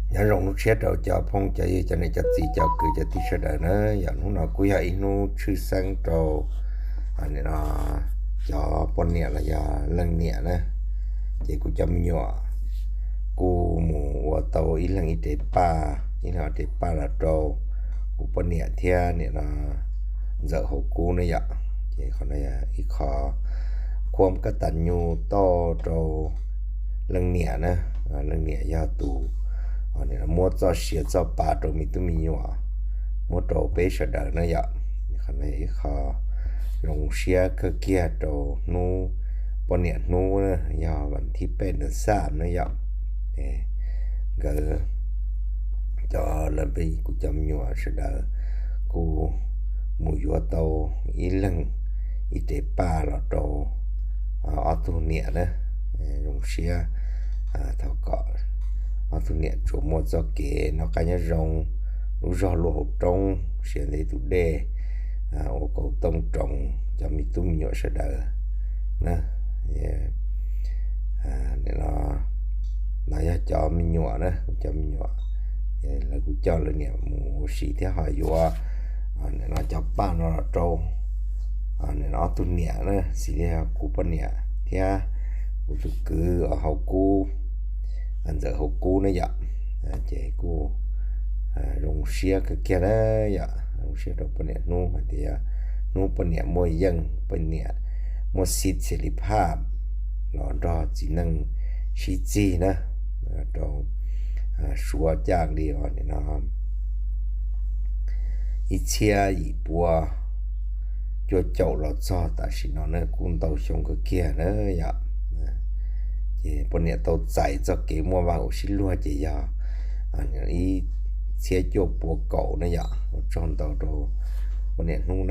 Nyob zoo hnub tshiab rau cov phooj cov ywg, cov niam cov txiv, cov kwv cov tij sawv daws na. Yog hnub no kuj yog ib hnub tshwj xeeb rau, nim no cov poj niam los yog leej niam na. Ces kuv cov me nyuam kuj mus ua tau ib leeg ib rev paj, ib leeg ob rev paj los rau kuv poj niam thiab nim no ntxawm hauv kub ne yom. Ces qhov no yog ib qho khuam kab tas nyuj toj rau leej niam na. Leej niam yog tus muab txoj sia txoj pa rau me tub me nyuam, muab rau peb sawv daws na yom. Qhov no yog ib qho zoo siab kawg kiag rau hnub poj niam hnub na, yog vas thib peb ntawm xaj na yom. Nkawd cov lawv peb kuv cov me nyuam sawv daws kuj mus yuav tau ib leeg ib rev paj los rau ob tug niam na. Zoo siab thov kom ob tug niam tsuas muaj txoj kev noj qab nyob zoo, lub zog luaj hauv roob, siav ntev tus dej, ua kaus tooj roos cov me tub me nyuam sawv daws na. Nim no yog cov me nyuam na, kuv cov me nyuam, lawv kuj coj lawv niam mus ua si thiab ho yuav nim no cov paj no los rau nim no ob tug niam na, xws li yog kuv poj niam thiab kuv tus kwv hauv kub, ntxawm hauv kub ne yom. Ces kuj zoo siab kawg kiag na yom, zoo siab rau poj niam hnub hais tias yog hnub poj niam muaj yeej, poj niam muaj xib txhias li phaj los nrog txiv neej sib txig na, rau suav caj li os nim no ib txhiab yim pua cuaj caum los txog tam sim no na, kuj ntau xyoo kawg kiag na yom. Ces poj niam tau txais txoj kev muaj vaj huam sib luag ces yog ib txhiab cuaj pua kaum na yom. Ua tsaug ntau rau poj niam hnub na.